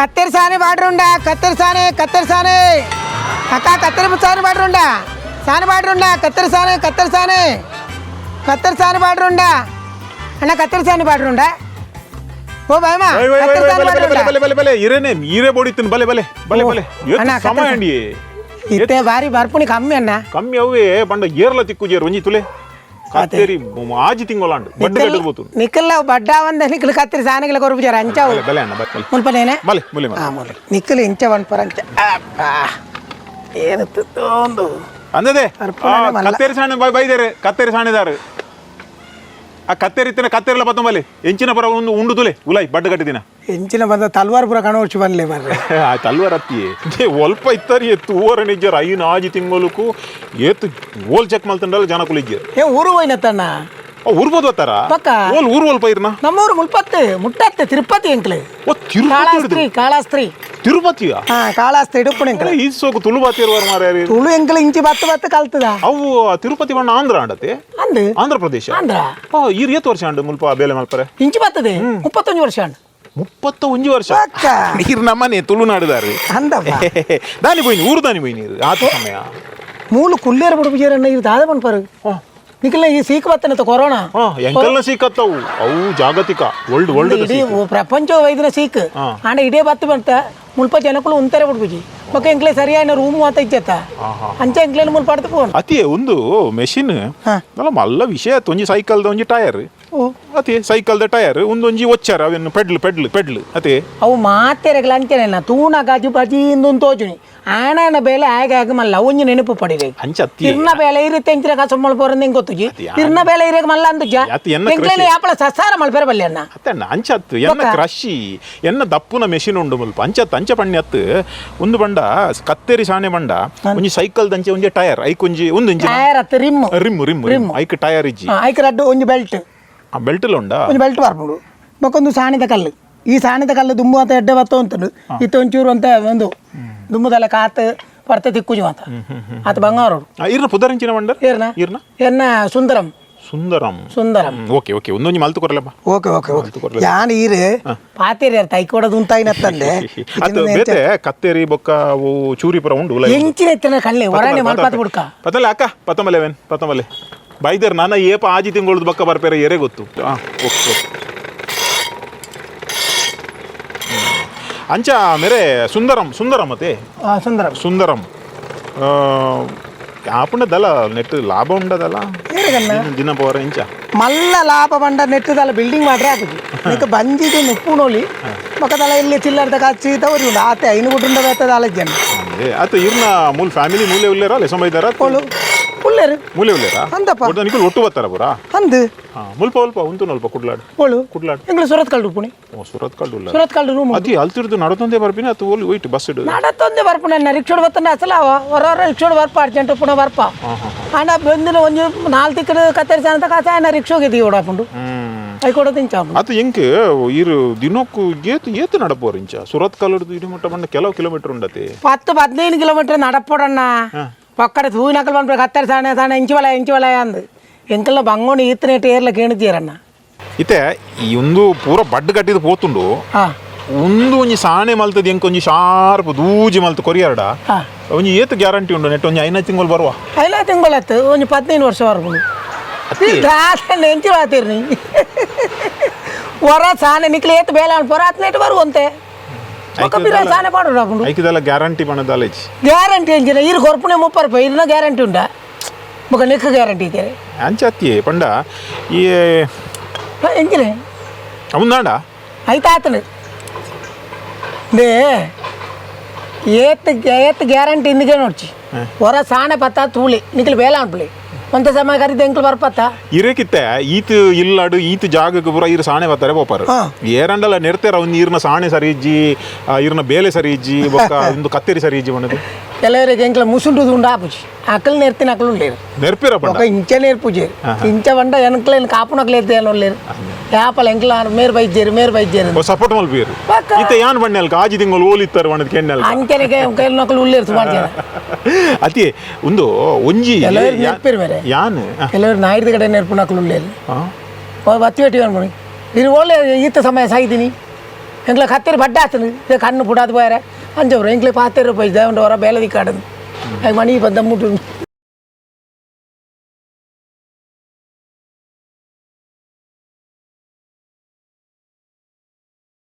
ಕತ್ತರಿ ಸಾನೆ ಬಾಡ್ರುಂಡ ಕತ್ತರಿ ಸಾನೆ ಕತ್ತರಿ ಸಾನೆ ಅಕ್ಕ ಕತ್ತರಿ ಸಾನೆ ಬಾಡ್ರುಂಡ ಸಾನೆ ಬಾಡ್ರುಂಡ ಕತ್ತರಿ ಸಾನೆ ಕತ್ತರಿ ಸಾನೆ ಕತ್ತರಿ ಸಾನೆ ಬಾಡ್ರುಂಡ ಅಣ್ಣ ಕತ್ತರಿ ಸಾನೆ ಬಾಡ್ರುಂಡ ಓ ಬಾಯಮ್ಮ Y, Y, Y, ಕತ್ತರಿ ವೈ, ಸಾನೆ ಬಲೆ ಬಲೆ ಬಾಡ್ರುಂಡ ಬಲೆ ಬಲೆ ಬಲೆ ಇರೇನೆ ಈರೇ ಬೋಡಿತ್ತಿನ ಬಲೆ ಬಲೆ ಬಲೆ ಬಲೆ ಏತ್ ಅಣ್ಣ, ಸಮ ಕತ್ತರಿ- ಅಂಡಿ ಇತ್ತೆ ಬಾರಿ ಬರ್ಪುಣಿ ಕಮ್ಮಿ ಅಣ್ಣ ಕಮ್ಮಿ ಅವೇ ಪಂಡ ಏರ್ಲ ತಿಕ್ಕು ಜೇರು ಒಂಜಿ ತುಲೆ ಕತ್ತೇರಿ ಆಜಿ ತಿಂಗೊಳಾಂಡು ಬಡ್ಡು ಕಟ್ಟದು ಬೋತು ನಿಕ್ಕಲ್ಲ ಬಡ್ಡ ಒಂದ ನಿಕ್ಕಲು ಕತ್ತರಿ ಸಾನೆಗಳ ಕೊರಪು ಜರ ಅಂಚಾವು ಬಲೆ ಬಲೆ ಅಣ್ಣ ಬಲೆ ಮುಲ್ಪನೇನೆ ಬಲೆ ಬಲೆ ಆ ಮುಲ್ ನಿಕ್ಕಲು ಇಂಚ ಒನ್ಪರ ಅಂಚ ಅಪ್ಪಾ ಏನು ಒಂದು ಅಂದದೆ ಅರ್ಪಣೆ ಮಲ್ಲ. ಕತ್ತೇರಿ ಸಾಣೆ ಬೈದೇರೆ ಕತ್ತೇರಿ ಸಾಣೆದಾರು ಆ ಕತ್ತೇರಿ ಇತ್ತಿನ ಕತ್ತೇರಿಲ ಪತ್ತೊಂಬಲೆ ಎಂಚಿನ ಪರ ಒಂದು ಉಂಡು ತುಲೆ ಉಲಾಯ್ ಬಡ್ಡು ಕಟ್ಟಿದಿನ ಎಂಚಿನ ಬಂದ ತಲ್ವಾರ್ ಪುರ ಕಣೋರ್ಚು ಬನ್ಲೆ ಬರ್ರೆ ಆ ತಲ್ವಾರ್ ಅತ್ತಿ ಒಲ್ಪ ಇತ್ತರಿ ತೂವರ ನಿಜ್ಜರ್ ಐನು ಆಜಿ ತಿಂಗೊಲುಕು ಏತು ಓಲ್ ಚೆಕ್ ಮಲ್ತಂಡಲ್ಲ ಜನಕುಲು ಇಜ್ಜರು ಏ ಊರು ಹೋಯ್ನತ್ತಣ್ಣ ಊರ್ಬೋದು ಬರ್ತಾರ ಪಕ್ಕ. ಓಲ್ ಊರು ಒಲ್ಪ ಇರ್ನ ನಮ್ಮೂರು ಮುಲ್ಪತ್ತು ಮುಟ್ಟತ್ತೆ ತಿರುಪತಿ ಎಂಕ್ಲೆ ಓ ತಿರುಪತಿ ಕಾಳಾಸ್ತ್ರಿ ಕಾಳಾಸ್ತ್ರಿ ತಿರುಪತಿಯ ಹಾ ಕಾಳಾಸ್ತ್ರಿ ಇಡುಪ್ಪಣ ಎಂಕ್ಲೆ ಈ ಸೋಕು ತುಳು ಬಾತಿರುವಾರ ಮಾರ್ಯಾರಿ ತುಳು ಎಂಕ್ಲೆ ಇಂಚಿ ಬತ್ತು ಬತ್ತು ಕಲ್ತದ ಅವು ಆ ತಿರುಪತಿ ಬಣ್ಣ ಆಂಧ್ರ ಅಂಡತೆ ಅಂದು ಆಂಧ್ರ ಪ್ರದೇಶ ಆಂಧ್ರ ಆ ಈರ್ ಏತ್ ವರ್ಷ ಅಂಡು ಮುಲ್ಪ ಬೇಲೆ ಮಲ್ಪರೆ ಇಂಚಿ ಬರ್ತದೆ 31 ವರ್ಷ ಅಂಡು 31 ವರ್ಷ ಪಕ್ಕ. ನೀರ್ ನಮ್ಮನೆ ತುಳುನಾಡುದಾರು ಅಂದಪ್ಪ ದಾನಿ ಪೋಯಿನಿ ಊರು ದಾನಿ ಪೋಯಿನಿ ಆತ ಸಮಯ ಮೂಲು ಕುಲ್ಲೇರ ಬುಡುಪುಜೇರಣ್ಣ ಇದು ದಾದ ಪನ್ಪಾರು ನಿಖಿಲ ಈ ಸೀಕ್ ಬತ್ತನತ್ತ ಕೊರೋನಾ ಹಾ ಎಂಕಲ್ನ ಸೀಕತ್ತವು ಅವು ಜಾಗತಿಕ ವರ್ಲ್ಡ್ ವರ್ಲ್ಡ್ ಇಡೀ ಪ್ರಪಂಚ ವೈದ್ಯನ ಸೀಕ್ ಆಂಡ ಇಡೀ ಬತ್ತು ಬಂತ ಮುಲ್ಪ ಜನಕುಲು ಉಂತಾರೆ ಬಿಡ್ಬುಜಿ ಬೊಕ್ಕ ಎಂಕ್ಲೆ ಸರಿಯಾಯಿನ ರೂಮ್ ಅಂತ ಇಜ್ಜತ್ತ ಅಂಚ ಎಂಕ್ಲೇನು ಮುಲ್ಪ ಅಡ್ದು ಪೋನ್ ಅತಿ ಒಂದು ಮೆಷಿನ್ ಹಾ. ಅಲ್ಲ ಮಲ್ಲ ವಿಷಯ ಆತು. ಒಂಜಿ ಸೈಕಲ್ದ ಒಂಜಿ ಟೈರ್ ಓ ಅತಿ ಸೈಕಲ್ದ ಟೈರ್ ಒಂದೊಂಜಿ ಒಚ್ಚಾರ ಅವೇನು ಪೆಡ್ಲ್ ಪೆಡ್ಲ್ ಪೆಡ್ಲ್ ಅತಿ ಅವು ಮಾತೆರೆಗ್ಲ ಅಂಚನೆ ತೂಣ ಗಾಜು ಬಜಿ ಇಂದೊಂದು ತೋಜುನಿ ಆಣನ ಬೇಲೆ ಆಗ ಆಗ ಮಲ್ಲ ಒಂಜಿ ನೆನಪು ಪಡಿರೆ ಅಂಚ ಅತ್ತಿ ಇರ್ನ ಬೇಲೆ ಇರುತ್ತೆ ಎಂಚಿನ ಕಾಸು ಮಲ್ಪೋರಂದ ಹೆಂಗ್ ಗೊತ್ತುಜಿ ಇರ್ನ ಬೇಲೆ ಇರೇಗ ಮಲ್ಲ ಅಂದುಜ ಅತಿ ಎನ್ನ ಎಂಕ್ಲೇನ ಕೃಷಿ. ಯಾಪಲ ಸಸಾರ ಮಲ್ಪೆರ ಬಲ್ಲೆ ಅಣ್ಣ ಅತ್ತಣ್ಣ ಅಂಚತ್ತು ಎನ್ನ ಕ್ರಶಿ ಎನ್ನ ದಪ್ಪುನ ಮೆಷಿನ್ ಉಂಡು ಮುಲ್ಪ ಅಂಚತ್ತು ಅಂಚ ಪಣ್ಣಿ ಅತ್ತು ಒಂದು ಬಂಡ ಕತ್ತೇರಿ ಸಾಣೆ ಬಂಡ ಒಂಜಿ ಸೈಕಲ್ ದಂಚೆ ಒಂಜಿ ಟೈರ್ ಐಕ್ ಒಂಜಿ ಒಂದು ಇಂಚಿ ಟೈರ್ ಅತ್ತ rim rim rim rim ಐಕ್ tyre ಇಜ್ಜಿ ಐಕ್ ರಡ್ಡು ಒಂಜಿ ಬೆಲ್ಟ್ ಆ ಬೆಲ್ಟ್ ಉಂಡಾ ಒಂಜಿ ಬೆಲ್ಟ್ ಬರ್ಪುಂಡು ಬೊಕ್ಕೊಂದು ಸಾಣಿದ ಕಲ್ಲು ಈ ಸಾಣಿದ ಕಲ್ಲು ದುಂಬು ಅಂತ ಎಡ್ಡೆ ಬತ್ತ ಉಂಟು ಇತ್ತ ಒಂಚೂರು ಅಂತ ಒಂದು ದುಂಬುದಲ್ಲ ಕಾತು ಪರ್ತೆ ತಿಕ್ಕುಜು ಅಂತ ಆತ ಬಂಗಾರ ಇರ್ನ ಪುದರಿಂಚಿನ ಬಂಡರ್ ಏರ್ನ ಇರ್ನ ಎನ್ನ ಸುಂದರಂ ಸುಂದರಂ ಸುಂದರಂ ಓಕೆ ಓಕೆ ಒಂದೊಂಜಿ ಮಲ್ತು ಕೊರಲಪ್ಪ okay okay okay ಯಾನ್ ಈರು ಪಾತೇರಿ ಅರ್ಥ ಐಕೋಡದು ಉಂತಾಯಿನತ್ತಂದೆ ಅದು ಬೇತೆ ಕತ್ತೇರಿ ಬೊಕ್ಕ ಅವು ಚೂರಿ ಪುರ ಉಂಡು ಉಲಾಯಿ. ಎಂಚಿನ ಎತ್ತಿನ ಕಲ್ಲೆ ಹೊರಾಣೆ ಮಲ್ಪಾತ್ ಬುಡ್ಕ ಪತ್ತಲೆ ಅಕ್ಕ ಪತ್ತಮಲೆ ವೇನ್ ಪತ್ತಮಲೆ ಬೈದರ್ ನಾನ ಏಪ ಆಜಿ ತಿಂಗಳದ ಬಕ್ಕ ಬರ್ಪೇರೆ ಏರೇ ಗೊತ್ತು ಹಾ ಓಕೆ ಓಕೆ ಅಂಚ ಮೇರೆ ಸುಂದರಂ ಸುಂದರಂ ಅತೆ ಸುಂದರಂ ಸುಂದರಂ ಆಪುಂಡದಲ್ಲ ನೆಟ್ ಲಾಭ ಉಂಡದಲ್ಲ ಏರಗನ್ನ ದಿನ ಪೋರ ಇಂಚ ಮಲ್ಲ ಲಾಭ ಬಂಡ ನೆಟ್ಟದಲ್ಲ ಬಿಲ್ಡಿಂಗ್ ಮಾಡ್ರೆ ಆಪುಜಿ ನಿಕ್ಕ ಬಂಜಿದು ನುಪ್ಪುನೋಲಿ ಬೊಕ್ಕದಲ್ಲ ಇಲ್ಲಿ ಚಿಲ್ಲರ್ದ ಕಾಚಿ ತವರಿ ಉಂಡು ಆತೆ ಐನು ಗುಡ್ಡುಂಡ ಬೇತದ ಅಲಜ್ಜನ ಆತ ಇರ್ನ ಮೂಲ ಫ್ಯಾಮಿಲಿ ಮೂಲೆ ಉಲ್ಲೇರಾ ಲೆಸಂಬ ಇದ್ದಾರಾ ಓಳು ಉಲ್ಲೇರು ಮೂಲೆ ಉಲ್ಲೇರಾ ಅಂದಪ್ಪ. ಒಟ್ಟು ನಿಕುಲ್ ಒಟ್ಟು ಬರ್ತಾರ ಪೂರಾ ಅಂದು ಹಾ ಮುಲ್ಪ ಒಲ್ಪ ಉಂಟು ನಲ್ಪ ಕುಡ್ಲಾಡ್ ಓಳು ಕುಡ್ಲಾಡ್ ಎಂಗ್ಳು ಸೂರತ್ ಕಲ್ಡು ಉಪ್ಪುಣಿ ಓ ಸೂರತ್ ಕಲ್ಡು ಉಲ್ಲ ಸೂರತ್ ಕಲ್ಡು ರೂಮ್ ಅದು ಅಲ್ತಿರ್ದು ನಡತೊಂದೇ ಬರ್ಪಿನ ಅದು ಓಲಿ ಹೋಯ್ತು ಬಸ್ ಇಡು ನಡತ್ತೊಂದೇ ಬರ್ಪುಣ ರಿಕ್ಷೋಡ್ ಬತ್ತಂಡ ಅಸಲ ಅವ ಹೊರ ಹೊರ ರಿಕ್ಷೋಡ್ ಬರ್ಪ ಅರ್ಜೆಂಟ್ ಪುನಃ ಬರ್ಪ ಆಂಡ ಬಂದಿನ ಒಂಜಿ ನಾಲ್ ತಿಕ್ಕಡು ಕತ್ತರಿಸ ಅಂತ ಕಾಸ ಆಯ್ನ ರಿಕ್ಷೋಗೆ ಇದೀವಿ ಓಡಾಪುಂಡು ಹ್ಮ್ I ಕೊಡೋದು ಇಂಚ ಅದು ಎಂಕ್ ಇರು ದಿನಕ್ಕೂ ಏತು ಏತು ನಡಪೋರು ಇಂಚ ಸೂರತ್ ಕಲ್ಲಡ್ದು ಇಡಿ ಮುಟ್ಟ ಬಂಡ ಕೆಲವು ಕಿಲೋಮೀಟರ್ ಉಂಡತೆ 10 15 ಕಿಲೋಮೀಟರ್ ನಡಪೋಡಣ್ಣ ಒಕ್ಕಡೆ ತೂಯಿನಕలు పంపి ಕತ್ತರಿ ಸಾಣೆ ಸಾಣೆ ಇಂಚಿವಲ ಇಂಚಿವಲ ಅಂದು ಎಂಕಲ್ನ ಬಂಗೋಣಿ ಈತ್ತನೇಟ್ ಏರ್ಲ ಕೇಣಿದ್ದೀರಣ್ಣ ಇತ್ತೆ ಈ ಒಂದು ಪೂರ ಬಡ್ಡು ಕಟ್ಟಿದ್ ಪೋತುಂಡು ಹಾ ಒಂದು ಒಂಜಿ ಸಾಣೆ ಮಲ್ತದ ಎಂಕ್ ಒಂಜಿ ಶಾರ್ಪ್ ದೂಜಿ ಮಲ್ತು ಕೊರಿಯರ್ಡ ಹಾ. ಒಂಜಿ ಏತು ಗ್ಯಾರಂಟಿ ಉಂಡು ನೆಟ್ ಒಂಜಿ ಐನ ತಿಂಗಳು ಬರುವ ಐಲ ತಿಂಗಳತ್ತು ಒಂಜಿ 15 ವರ್ಷ ವರೆಗೂ ಎಂಚಿ ವಾತೀರ್ನಿ ಹೊರ ಸಾಣೆ ನಿಕ್ಲಿ ಏತ್ ಬೇಲ ಪೊರ ಹತ್ತನೇಟ್ ಬರುವಂತೆ ఒక పిల్ల ಸಾಣೆ ಪಾಡು ಅಪ್ಪುಂಡು ಐಕಿದೆಲ್ಲ ಗ್ಯಾರಂಟಿ ಪಣದಲ್ಲ ಇಜ್ಜಿ ಗ್ಯಾರಂಟಿ ಎಂಚಿನ ಇರು ಕೊರ್ಪುಣೆ 30 ರೂಪಾಯಿ ಇರ್ನ ಗ್ಯಾರಂಟಿ ಉಂಟಾ ಬೊಕ ನೆಕ್ ಗ್ಯಾರಂಟಿ ಇದ್ದಾರೆ ಅಂಚ ಅತ್ತಿ ಪಂಡ ಈ ಎಂಚಿನ అవునాడా ಆಯ್ತಾತನು they ಏತ್ ಏತ್ ಗ್ಯಾರಂಟಿ ಇಂದಿಗೆ ನೋಡ್ಚಿ ಹೊರ ಸಾಣೆ ಪತ್ತ ತೂಳಿ ನಿಖಲ್ ಬೇಲ ಅನ್ಪಲಿ ಒಂತ ಸಮಯ ಕರಿದ ಎಂಕ್ಲು ಬರ್ಪತ್ತ ಇರಕಿತ್ತೆ ಈತ ಇಲ್ಲಾಡು ಈತ ಜಾಗಕ್ಕೆ ಪೂರ ಇರು ಸಾಣೆ ಬರ್ತಾರೆ ಪೋಪಾರು ಏರಂಡಲ ನೆರ್ತೇರ ಒಂದು ಇರ್ನ ಸಾಣೆ ಸರಿ ಇಜ್ಜಿ ಇರ್ನ ಬೇಲೆ ಸರಿ ಇಜ್ಜಿ ಬೊಕ್ಕ ಒಂದು ಕತ್ತರಿ ಸರಿ ಇಜ್ಜಿ ಬಣ್ಣದು ಕೆಲವರಿಗೆ ಎಂಕ್ಲ ಮುಸುಂಡು ಉಂಡು ಆಪುಜಿ ಅಕಲ್ ನೆರ್ತಿನ ಅಕಲು ಉಳ್ಳೇರು ನೆರ್ಪಿರ ಪಂಡ ఒక ಇಂಚ నేర్పుజేరు ಇಂಚ వంట వెనకలేని కాపునకు లేదు లేరు చేపలు ఎంకల మేరు బయలుదేరు మేరు బయలుదేరు ಓ ಸಪೋರ್ಟ್ ಮಲ್ಪಿರು ಪಕ್ಕ. ಈತ ಯಾನ್ ಬಣ್ಣಲ್ಕ ಆಜಿ ತಿಂಗಳು ಓಲಿತ್ತಾರೆ ಬಣ್ಣದ ಕೆಣ್ಣಲ್ಕ ಅಂಚನೆ ನೊಕಲು ಉಳ್ಳೇರು ಸುಮಾರು ಜನ ಅತಿ ಒಂದು ಒಂಜಿ ಕೆಲವರು ನೆರ್ಪಿರು ಬೇರೆ ಯಾನ್ ಕೆಲವರು ನಾಯಿದ ಕಡೆ ನೆರ್ಪು ನಕಲು ಉಳ್ಳೇರು ಬತ್ತಿ ಬೆಟ್ಟಿ ಅನ್ಬೋದು ಇದು ಒಳ್ಳೆ ಈತ ಸಮಯ ಸಾಯ್ತೀನಿ ಎಂಕ್ಲ ಕತ್ತೆರ್ ಬಡ್ಡ ಆತನು ಕಣ್ಣು ಪುಡಾದ್ ಪೋಯರೆ ಅಂಚ ಎಂಕ್ಲೆ ಪಾತೆರ ಪೋಯಿ ದೇವಂಡ ಹೊರ ಬೇಲೆ ದಿಕ್ಕಾಡದು ಮಣಿ ಬಂದ ಮುಟ್ಟು.